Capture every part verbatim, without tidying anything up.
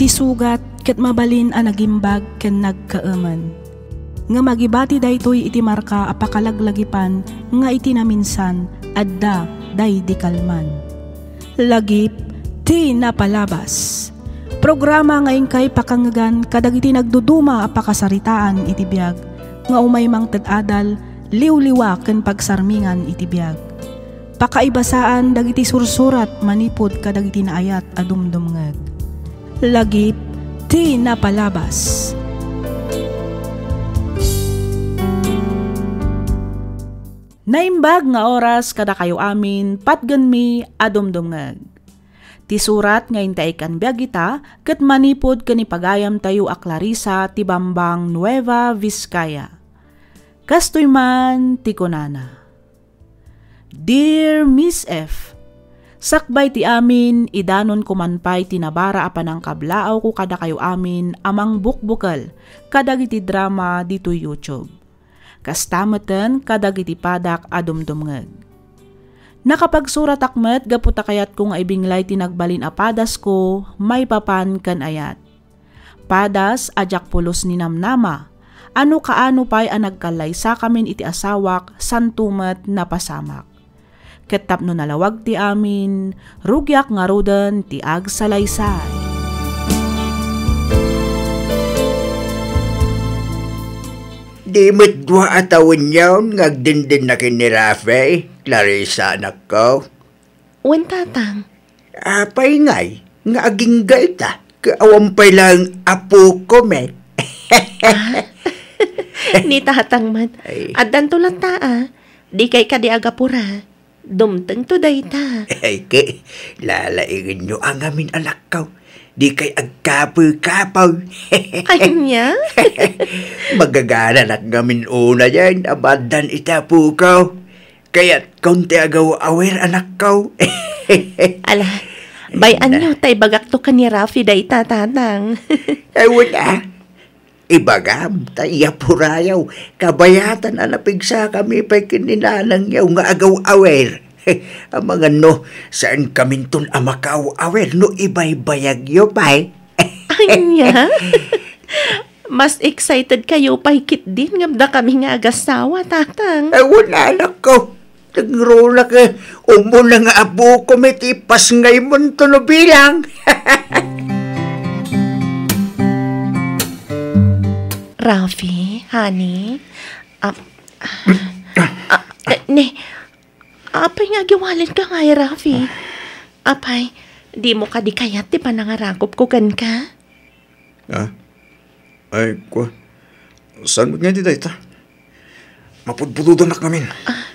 Ti sugat ket mabalin a nagimbag ken nagkaemen. Ngem agibati daytoy iti marka a pakalaglagipan nga iti naminsan, adda daydi kalman. Lagip ti napalabas. Programa nga inkay pakangngegan kadagiti nagduduma a pakasaritaan iti biag nga umay mangted adal, liwliwa ken pagsarmingan iti biag. Pakaibasaan dagiti sursurat manipud kadagiti naayat a dumdumngeg. Lagip ti napalabas. Naimbag nga oras kadakayo amin, patgenmi a dumdumngeg. Ti surat nga intay kan biag ita ket manipud ken ni pagayamtayo a Clarissa ti Bambang, Nueva Vizcaya. Kastoy man ti kunana, Dear Miss F, sakbay ti amin, idanonko man pay ti nabara a panangkablaawko kadakayo amin a mangbukbukel kadagiti drama ditoy YouTube. Kasta meten kadagiti padak a dumdumngeg. Nakapagsuratak met gapu ta kayatko nga ibinglay ti nagbalin a padasko maipapan ken ayat. Padas a diak pulos ni namnama, a no kaano pay a nagkallaysakamin iti asawak, santo met napasamak. Ket tapno nalawag ti amin, rugiak ngaruden ti agsalaysay. Di met dua a tawenyon nga agdindinna ken ni Rafi, Clarissa, anakko? Wen, tatang. Apay ngay nga agingga ita? Ket awan pay laeng apoko met. Ah? Ni tatang man. Ay. Addanto latta, a. Dikay kadi agapura. Dumtengto dayta. Ay, ket lalaingenyo a ngamin, anakko. Dikay agkapoy-kapoy. Ania? Magagananak ngamin unayen a maaddan iti apoko. Kayatkon ti agaw-awer, anakko. Ala, bay-anyo ta ibagakto ken ni Rafi dayta, tatang. Ay, wen a. Ibagam ta iyapurayo, kabayatan a napigsakami pay ken ni nanangyo nga agaw-awer. Amangan no, saankaminton a makaaw-awer no ibaybayagyo pay. Ania? Mas excited kayo pay ketdin ngem dakami nga agasawa, tatang. Ay, wen, anakko. Nagruna ka, umuna nga apoko met ipasngaymonto no bilang. Rafi, honey, ah, ah, eh, ne, apay nga agiwalenka ngay, Rafi? Apay, dimo kadi kayat ti panangarakupko kenka? Ah? Ay, kua. Saan met nga iti dayta? Mapudpudotanak ngamin. Ah.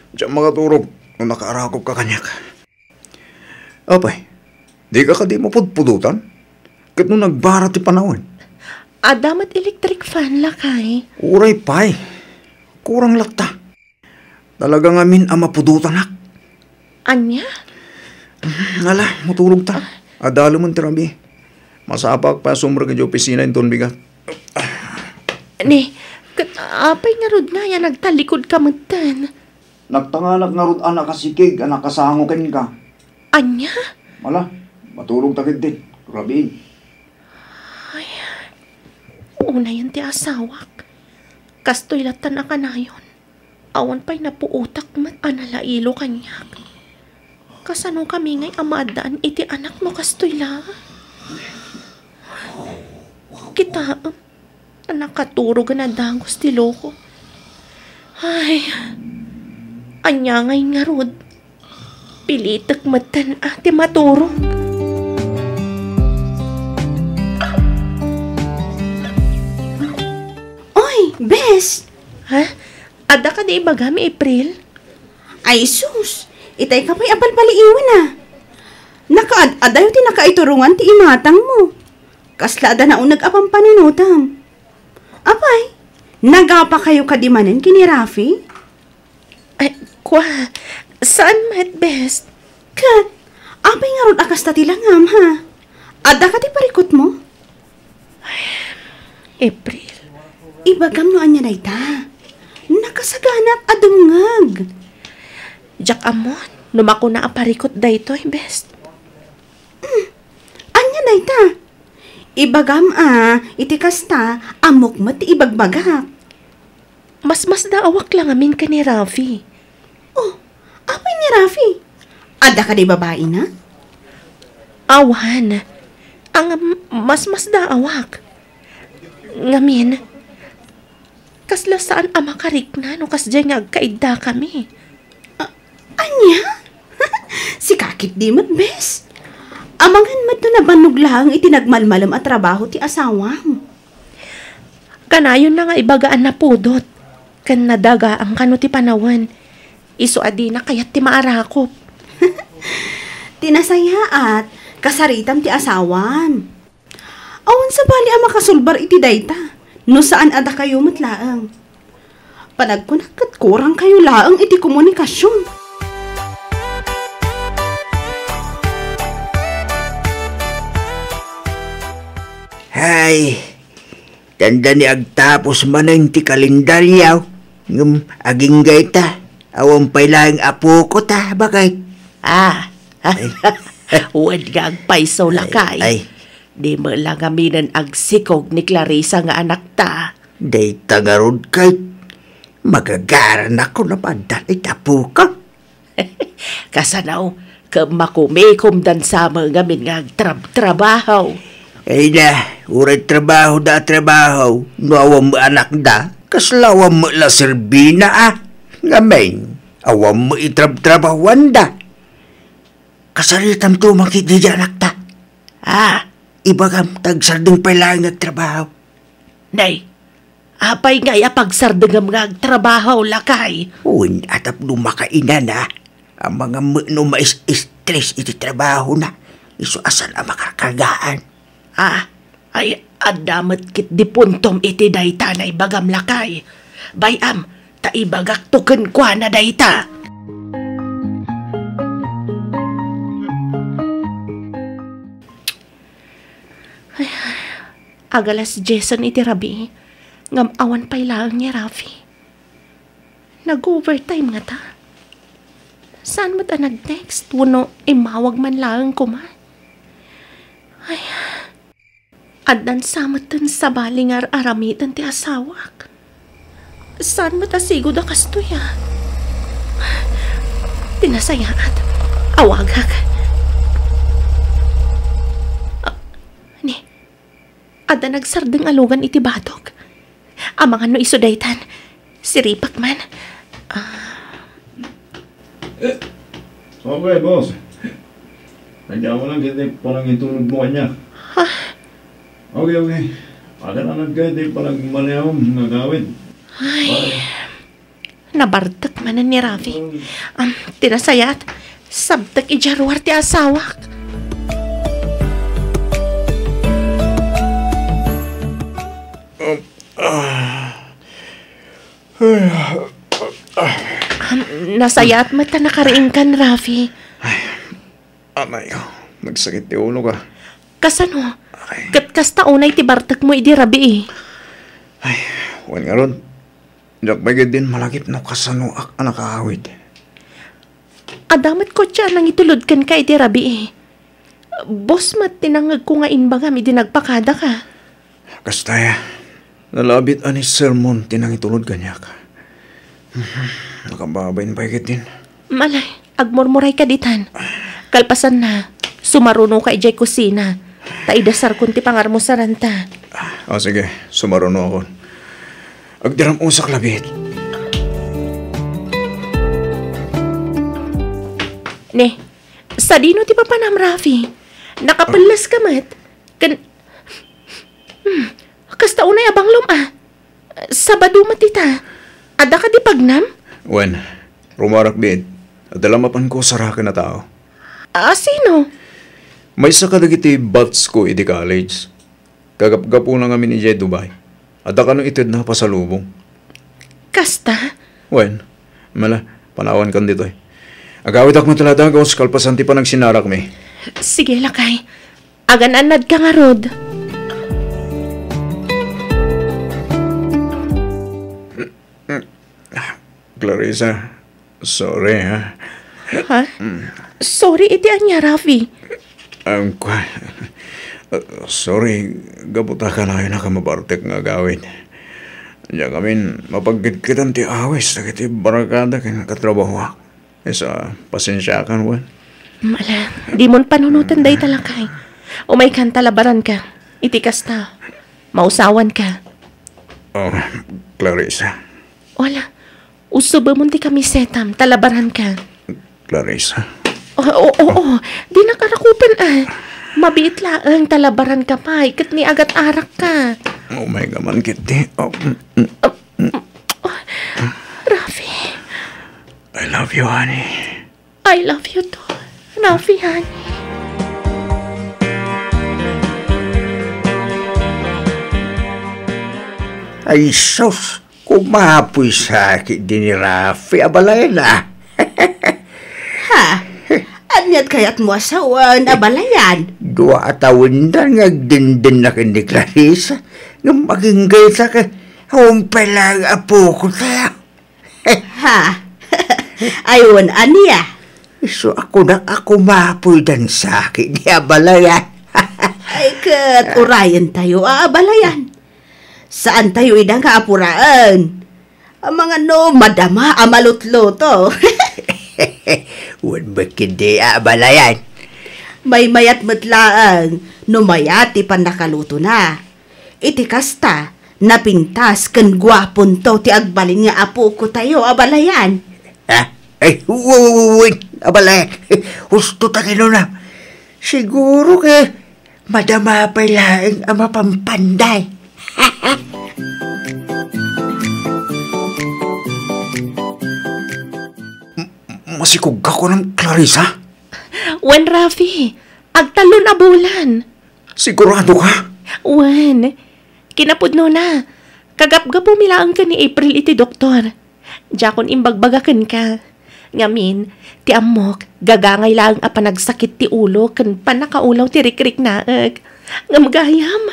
Diak makaturog no nakaarakupka kaniak. Apay, dika kadi mapudpudotan? Ket no nagbara ti panawen? Adda met electric fan, lakay. Uray pay. Kurang latta. Talaga ngamin a mapudotanak. Ania? Ala, maturog ta. Adalemen ti rabii. Masapak pay a sumrek idiay opisina inton bigat. Ni, ket apay ngarud nga ya nagtallikod ka metten? Nagtanganak ngarud a nakasikeg a nakasango kenka. Ania? Ala, maturog ta ketdin. Rabii. Ay, unayen ti asawak. Kastoy lattan a kanayon. Awan pay napuotak met a nalailo kaniak. Kasano kami ngay a maaddaan iti anak no kastoy la? Kitaem, nakaturogen a dagus ti loko. Ay, ania ngay ngarud? Pilitek metten a ti maturog. Oy, bes! Ha? Adda kadi ibagam, April? Ay sus, itay ka pay a palpaliiwen a. Nakaad-adayo ti nakaiturongan ti imatangmo. Kasla adda nauneg a pampanunotam. Apay, nagapakayo kadi manen ken ni Rafi? Ay, kua, saan met, bes? Ket, apay ngarud a kasta ti langam, ha? Adda kadi parikutmo? Ay, April. Ibagam no ania dayta. Nakasaganaak a dumngeg. Diak ammon no makuna a parikut daytoy, bes. Hmm. Ania dayta? Ibagam a, iti kasta, ammok met ti ibagbagak. Masmasdaawak la ngamin ken ni Rafi. Oh, apay ni Rafi? Adda kadi babaina? Awan. Ang masmasdaawak. Ngamin, kasla saan a makarikna no kasdiay nga agkaiddakami. A-, ania? Sika ketdi met, bes. Amangan met no nabannog laeng iti nagmalmalem a trabaho ti asawam. Kanayonna nga ibagaan napudot ken nadagaang kano ti panawen. Isu a dina kayat ti maarakop. Ti nasayaat, kasaritam ti asawam. Awan sabali a makasulbar iti dayta, no saan a dakayo met laeng. Panagkunak ket kurangkayo laeng iti komunikasion. Hay, tanda ni agtapos manen ti kalendaryo, ngem agingga ita, awan pay laeng apoko ta, baket. Ah, wen nga agpayso, lakay. Ay. Di met la ngaminen agsikog ni Clarissa nga anakta. Dayta ngarud, ket magagaranakon a maaddan iti apoka. Kasano, ket makumikomdan sa met ngamin nga agtrab-trabaho. Ay na, uray trabahoda a trabaho, no awan met anakda, kasla awan met la serbina a. Ngamin, awan met itrab-trabahoanda. Kasaritamto man ketdi diay anakta. Ah, ibagam ta agsardeng pay laeng nga agtrabaho. Nay, apay ngay a pagsardengem nga agtrabaho, lakay? Wen, a tapno makainana, amangan met no mais-stress iti trabahona, isu a saan a makarkargaan. Ah, ay, adda met ketdi puntom iti dayta naibagam, lakay. Bay-am, ta ibagakto kenkuana dayta. Ay, agalas diesen iti rabii, ngem awan pay laeng ni Rafi. Nag-overtime ngata. Saan met a nag-text wenno immawag man laeng koma? Ay, addan sa metten sabali nga ar-aramiden ti asawak. Saan met a sigud a kastoy a? Ti nasayaat, awagak. Ah, ni, adda nagsardeng a lugan iti badok. Amangan no isu daytan. Siripak man. Ah. Eh, okay, boss. Kanya mo lang kita panangitulog mo kanya. Ha? Okay, okay. Akan anak ka, di panagmaliawam nga gawin. Ay. Bye. Nabartek manen ni Rafi. Am, ti nasayaat, sabtek idiay ruar ti asawak. Am, nasayaat met ta nakariingkan, Rafi. Ay, anay, nagsakit ti ulok. Kasano? Ket kasta unay ti bartekmo idi rabii. Ay, wen ngarud, diak pay ketdin malagip no kasanoak a nakaawid. Adda met kotse a nangitulod kenka idi rabii. Boss met ti nangngegko nga imbagam idi nagpakadaka. Kasta aya, nalabit a ni sermon ti nangitulod kaniak. Nakababain pay ketdin. Malay, agmurmuray ka ditan. Kalpasanna, sumaruno ka idiay kusina. Ta idasarkon ti pangarmusaranta. O sige, sumaruno akon. Agdiram-usak labiit. Ni, sadino ti papanam, Rafi? Nakapelles ka met? Ken, hmm, kasta unay a banglom a. Sabado met ita. Adda kadi pagnam? Wen, rumarak biit. Adda la mapanko saraken a tao. A, sino? Maysa kadagiti batch ko idi college. Kagapgapuna ngamin idiay Dubai. Adda kano itedna a pasalubong. Kasta? Wen, mala, panawankan ditoy. Agawidak met la dagus kalpasan ti panagsinarakmi. Sige, lakay. Agan-annadka ngarud. Clarissa, sorry, ha? Ha? Sorry iti ania, Rafi? Ang kwa-, Ah, sorry, gapu ta kanayon a mabartek nga agawid. Diak amin mapagkitkitan ti awis dagiti barkada ken katrabahoak. Isu a, pasensiakan, wen. Mm, ala, dimon panunoten dayta lakay. Umaykan ta labaranka. Iti kasta, mausawanka. Oh, Clarissa. Wala. Usubemon ti kamisetam, ta labaranka. Clarissa. Oo, oo, oo. Dinak arakupen, ah. Mabiit laeng, ta labaranka pay, ket ni agat-arakka. Umayka man ketdi. Oh, mm, mm. Ah, mm, oh, Rafi. I love you, honey. I love you too, Rafi, honey. Ay, sus! Kumapoy sakit di ni Rafi, abalayan, ah. Ha? Aniat kayatmo a sawen, abalayan? Dua a tawendan nga agdindennak ken ni Clarissa. Ngem agingga ita ket, umpay laeng apokota. Ha? Ay, wen, ania? Isu a kunak a kumapoydan sakit di abalayan. Ay, ket urayentayo a abalayan. Saantayo ida nga apuraen. Amangan no madama a malutluto. Wen met ketdi a abalayan. Maymayat met laeng no mayat ti pannakalutona. Iti kasta, napintas ken guaponto ti agbalin nga apokotayo, abalayan. Ha? Ay, wen, wen, wen, abalayan. Husto ta kinuna. Siguro ket madama pay laeng a mapampanday. M-, masikogka kunam, Clarissa? Wen, Rafi, agtallon a bulan. Sigurado ka? Wen, kinapudnona, kagapgapumi laeng ken ni April iti doktor. Diakon imbagbaga kenka. Ngamin, ti ammok, gagangay laeng a panagsakit ti ulo ken pannakaulaw ti rikriknaek. Ngem gayam,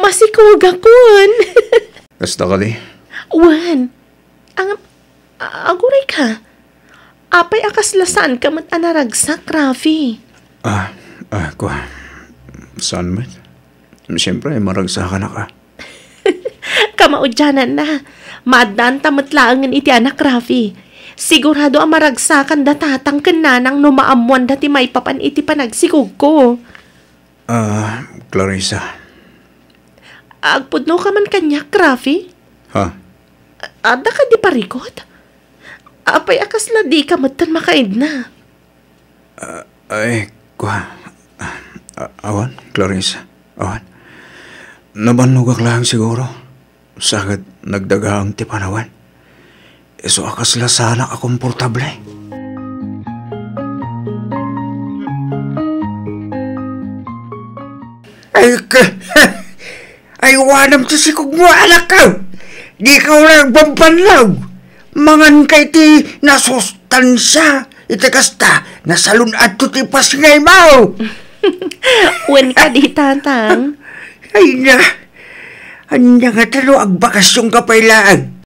masikogakon. Kasta kadi? Wen, ang, a-, aguray ka. Apay a kasla saan ka met a naragsak, Rafi? Ah, ah, kua. Saan met? Siyempre, maragsakan ka. Kamaudiananna, maaddaan ta met laengen iti anak, Rafi. Sigurado a maragsakan da tatang ken nanang no maammoanda ti maipapan iti panagsikogko. Ah, Clarissa. Agpudno ka man kaniak, Rafi? Ha? A-, adda kadi parikut? Apay a kasla di ka metten makaidna? Ah, ay, kua. Ah, awan, Clarissa. Awan. Nabannogak laeng siguro. Sa ket nagdagaang ti panawen. Isu a kasla saanak a komportable. Ay, ka-, aywanam ti sikogmo, anakko. Dika uray agbambannog. Manganka iti nasustansia. Iti kasta, nasalun-atto ti pasngaymo. Wen kadi, tatang. Ay na. Ania ngata no agbakasionka pay laeng?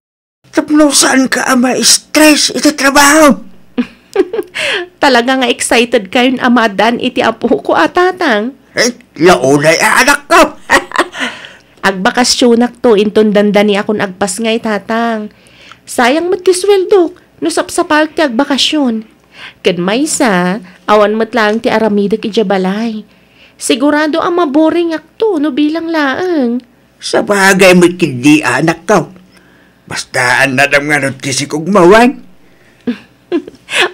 Tapno saanka a ma-stress iti trabaho. Talaga nga excited kayon a maaddaan iti apoko a, tatang. Eh, launay a anakko. Agbakasionakto inton dandaniakon agpasngay, tatang. Sayang met ti sueldok no sapsapaek ti agbakasion. Ken maysa, awan met laeng ti aramidek idiay balay. Sigurado a maboringakto no bilang laeng. Sabagay met ketdi, anakko. Basta annadam ngarud ti sikogmo, wen?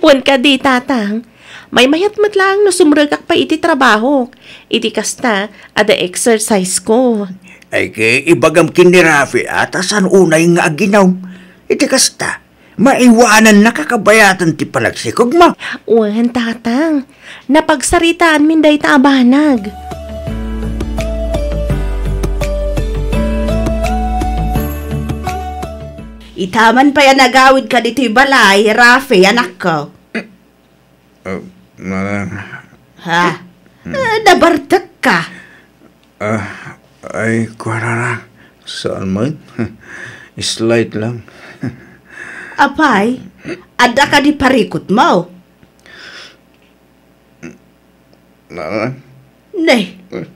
Wen kadi, tatang. Maymayat met laeng no sumrekak pay iti trabahok. Iti kasta, adda exercise ko. Ay, ket ibagam ken ni Rafi a ta saan unay nga aginom. Iti kasta, maiwanannaka kabayatan ti panagsikogmo. Wen, tatang. Napagsaritaanmin dayta a banag. Ita man pay a nagawidka ditoy balay, Rafi, anakko. Ah, manang. Ha? Hmm. Ah, nabartekka. Ah, ay, kuarara. Saan man? Slight lang. Apay, adda kadi parikutmo? Manang. Ne. Eh.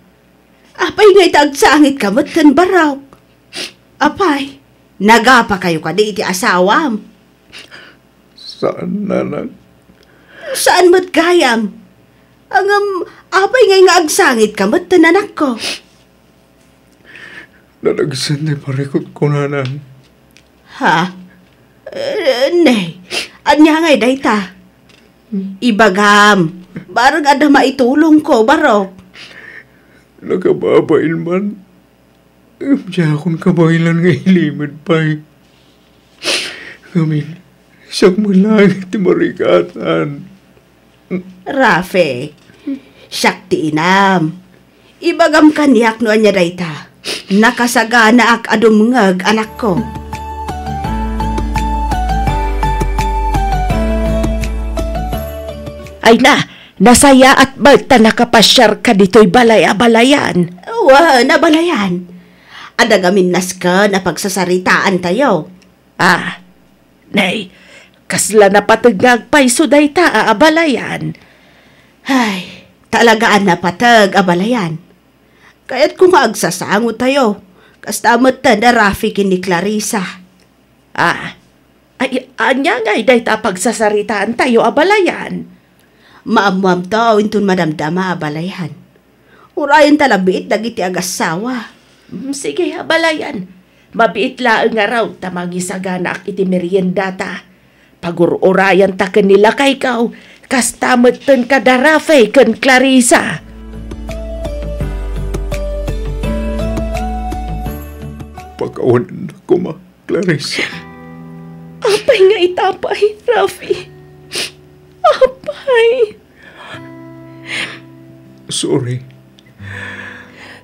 Apay nga ita agsangitka metten, Barok? Apay, nagapakayo kadi iti asawam? Saan, nanang. Saan met gayam? Ngem, apay ngay nga agsangitka metten, anakko? Nadagsen ti parikutko, nanang. Ha? Eh, ne, ania ngay dayta? Ibagam, bareng adda maitulongko, Barok. Nakababain man. Diakon kabaelan nga ilimed pay. Ngamin, siak met laeng ti marikatan. Rafi, siak ti inam. Ibagam kaniak no ania dayta. Nakasaganaak a dumngeg, anakko. Ay na, nasayaat met ta nakapasiarka ditoy balay a balayan. Wen, a balayan. Adda gamin nasken a pagsasaritaantayo. Ah, nay, kasla napateg nga agpayso dayta a abalayan. Ay, talaga a napateg a balayan. Kayatko nga agsasangotayo. Kasta met da Rafi ken ni Clarissa. Ah, ay, ania ngay dayta a pagsasaritaantayo a balayan? Maammoamto inton madamdama a balayan. Urayenta la biit dagiti agassawa. Mm, sige, abalayan. Mabiit laeng ngarud ta mangisaganaak iti meriendata. Pagur-urayanta ken ni lakayko, kasta metten kada Rafi ken Clarissa. Pakawanennak koma. Clarissa. Apay nga ita pay, Rafi? Apay? Sorry.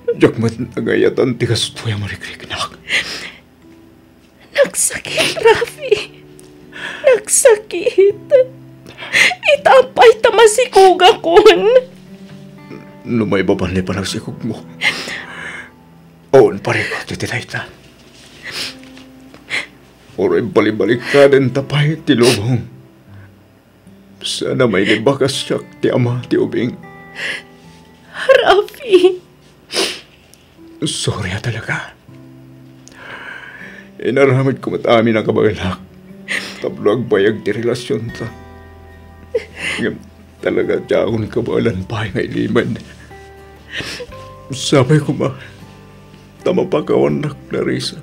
Diak met nangayatan ti kastoy a marikriknak. Nagsakit, Rafi. Nagsakit. Ita pay ta masikogakon. No maipapan ni panagsikogmo. Awan parikut iti dayta. Uray balibalikkadenta pay ti lubong. Saan a mailibakas siak ti ama ti ubing. Rafi! Sorry a talaga. Inaramidko met amin a kabaelak tapno agbayag ti relasionta. Ngem talaga diakon kabaelan pay nga ilimed. Sapay koma ta mapakawannak, Clarissa.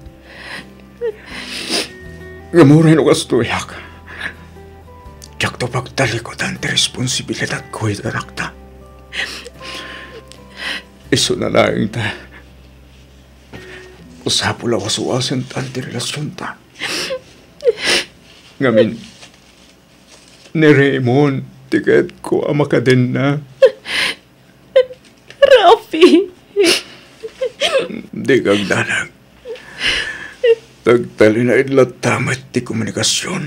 Ngem uray no kastoyak, diakto pagtalikudan ti responsibilidatko iti anakta. Isuna laeng ta masapul a waswasentan ti relasionta. Ngamin, ni Raymond ti kayatko a makadenna. Rafi! Dika agdanag. Nagtalinaed latta met ti komunikasion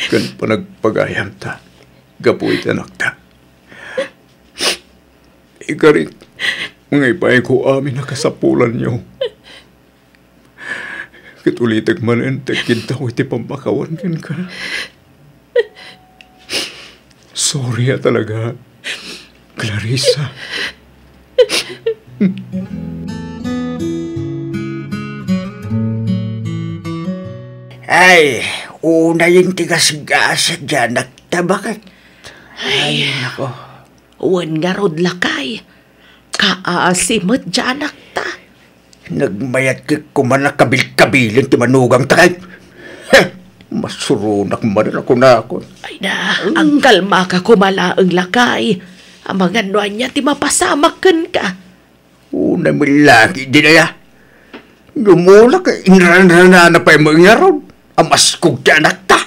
ken panagpagayamta gapu iti anakta. Ikarik, nga ipaayko amin a kasapulanyo. Ket ulitek manen ti agkiddaw iti pammakawan kenka. Sorry a talaga, Clarissa. Ay, unayen ti gasgas, dianak ta baket. Ay, ay, nako. Wen ngarud, lakay. Kaasi met dianak ta. Nagmayat ket kuman a kabilkabilen ti manugangta kay. Heh! Masuronak manen a kunakon. Ay na, agkalmaka koma laeng, lakay. Amangan no ania ti mapasamak kenka. Unay met la ket dinaya. Ngem ket inranranana pay met ngarud a maskog ti anakta.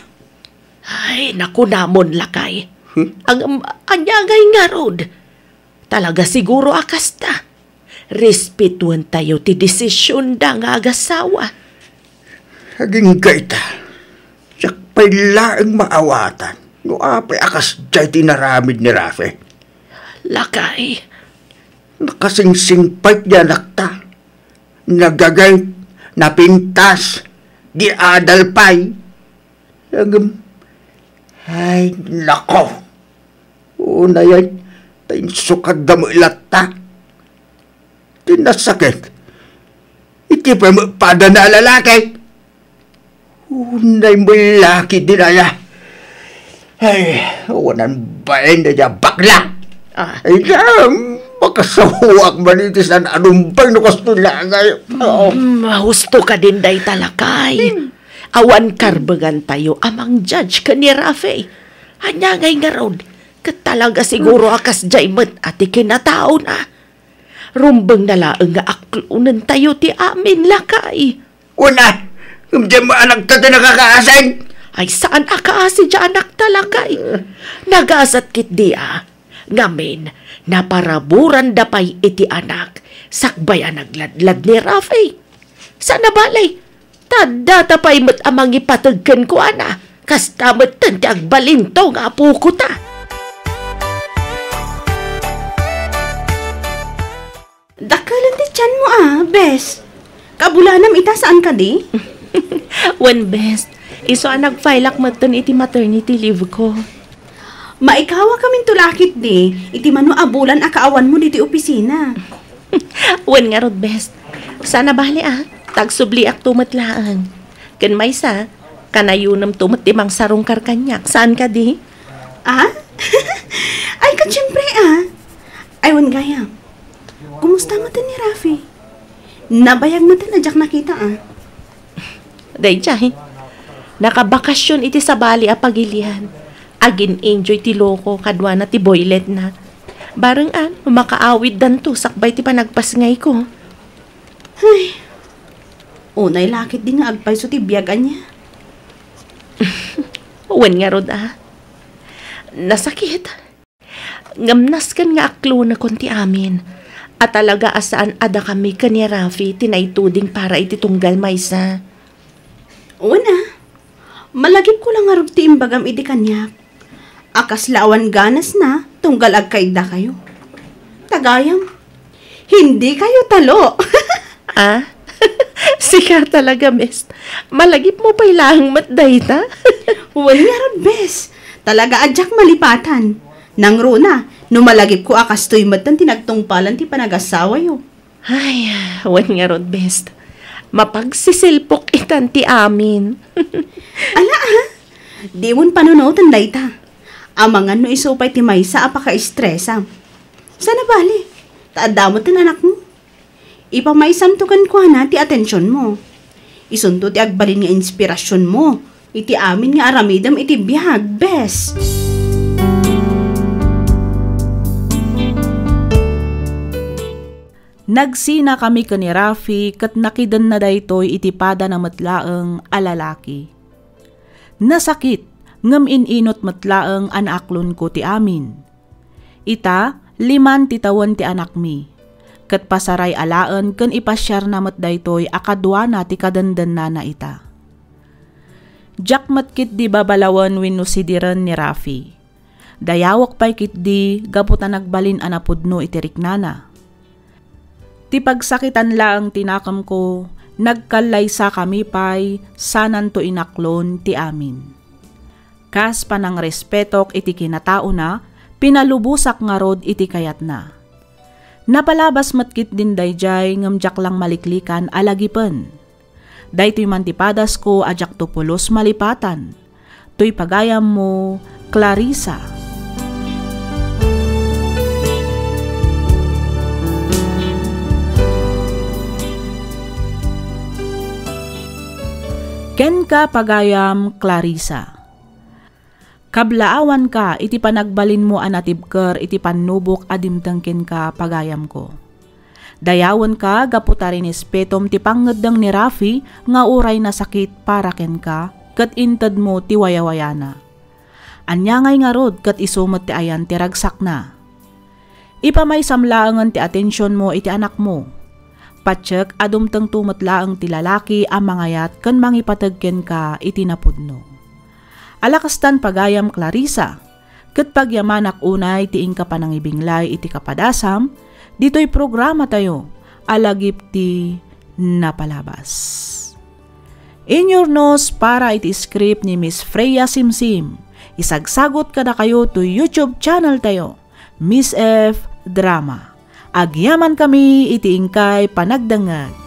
Ay, nakunamon, lakay. Hmm? Ang, um, ania ngay ngarud? Talaga siguro a kasta. Respetuentayo ti desisionda nga agasawa. Agingga ita, siak pay laeng maawatan no apay a kasdiay ti inaramid ni Rafi. Lakay. Nakasingsingpet ti anakta. Nagagayt, napintas, di adal pay. Ngem, ay, nako. Unayen, ta insukadda met latta. ti nasakit. Iti pamagpadana a lalaki. Unay met la ketdin aya. Ay, awanan bain dayta a bakla. Ah. Ay, na, makasawaak man iti saan a rumbeng no kastoy la ngay. Oo. Mm, husto kadin dayta, lakay. Hmm. Awan karbengantayo a mang-judge ken ni Rafi. Ania ngay ngarud, ket talaga siguro a kasdiay met a ti kinataona. Rumbengna laeng nga aklonentayo ti amin, lakay. Wen a, ngem diay met anakta ti nakakaasi. Ay, saan a kaasi diay anakta, lakay. Nagasat ketdi a. Ngamin, naparaburanda pay iti anak, sakbay a nagladlad ni Rafi. Saan a bale, ta addata pay met a mangipateg kenkuana, kasta metten ti agbalinto nga apokota. Dakkelen ti tianmo a, bes. Kabulanam ita, saan kadi? Wen, bes. Isu a nag-fileak metten iti maternity leave ko. Maikawakaminto la ketdi iti mano a bulan a kaawanmo ditoy opisina. Wen ngarud, bes. Saan a bale a, ta agsubliakto met laeng. Ken maysa, kanayonemto met ti mangsarungkar kaniak. Saan kadi? Ah? Ay, ket siempre a. Ay, wen gayam. Kumusta metten ni Rafi? Nabayag metten a diak nakita a. Daydiay, nakabakasyon iti sabali a pagilian. Agin-enjoy ti loko kaduana ti boyletna. Bareng a, makaawiddanto sakbay ti panagpasngayko. Ay, unay la ketdi nga agpayso ti biag ania. Wen ngarud a. Nasakit. Ngem nasken nga aklonekon ti amin, a talaga a saan a dakami ken ni Rafi ti naituding para iti tunggal maysa. Wen a, malagipko la ngarud ti imbagam idi kaniak a kasla awan ganasna tunggal agkaiddakayo. Ta gayam, hindi kayo talo. Ah? Sika talaga, bes. Malagipmo pay laeng met dayta? Wen ngarud, bes. Talaga a diak malipatan. Nangruna, no malagipko a kastoy metten ti nagtungpalan ti panagasawayo. Ay, wen ngarud, bes. Mapagsisilpok itan ti amin. Ala, ha? Dimon panunoten dayta. Amangan no isu pay ti maysa a pakaestresam. Saan a bale, ta adda metten anakmo. Ipamaysamto kenkuana ti atensionmo. Isunto ti agbalin nga inspirasionmo iti amin nga aramidem iti biag, bes. Nagsinakami ken ni Rafi ket nakidenna daytoy iti padana met laeng a lalaki. Nasakit, ngem in-inut met laeng a naaklonko ti amin. Ita, liman ti tawen ti anakmi, ket pasaray alaen ken ipasiarna met daytoy a kaduana ti kadendennana ita. Diak met ketdi babalawen wenno sidiren ni Rafi. Dayawek pay ketdi gapu ta nagbalin a napudno iti riknana. Ti pagsakitan laeng ti nakemko, nagkallaysakami pay sananto inaklon ti amin. Kas panangrespetok iti kinataona, pinalubosak ngarud iti kayatna. Napalabas met ketdin daydiay ngem diak lang maliklikan a lagipen. Daytoy man ti padasko a diakto pulos malipatan. Toy pagayammo, Clarissa. Kenka, pagayam Clarissa. Kablaawanka iti panagbalinmo a natibker iti pannubok a dimteng kenka, pagayamko. Dayawenka gapu ta rinespetom ti pangngeddeng ni Rafi nga uray nasakit para kenka ket intedmo ti wayawayana. Ania ngay ngarud ket isu met ti ayan ti ragsakna. Ipamaysam laengen ti atensionmo iti anakmo. Patiek a dumtengto met laeng ti lalaki a mangayat ken mangipateg kenka iti napudno. Ala kastan, pagayam Clarissa, ket pagyamanak unay ti inka panangibinglay iti kapadasam ditoy programatayo a Lagip ti Napalabas. Inyurnos para iti script ni Miss Freya Simsim. Isagsagot kadakayo toy YouTube channel tayo, Miss F Drama. Agyamankami iti inkay panagdengngeg.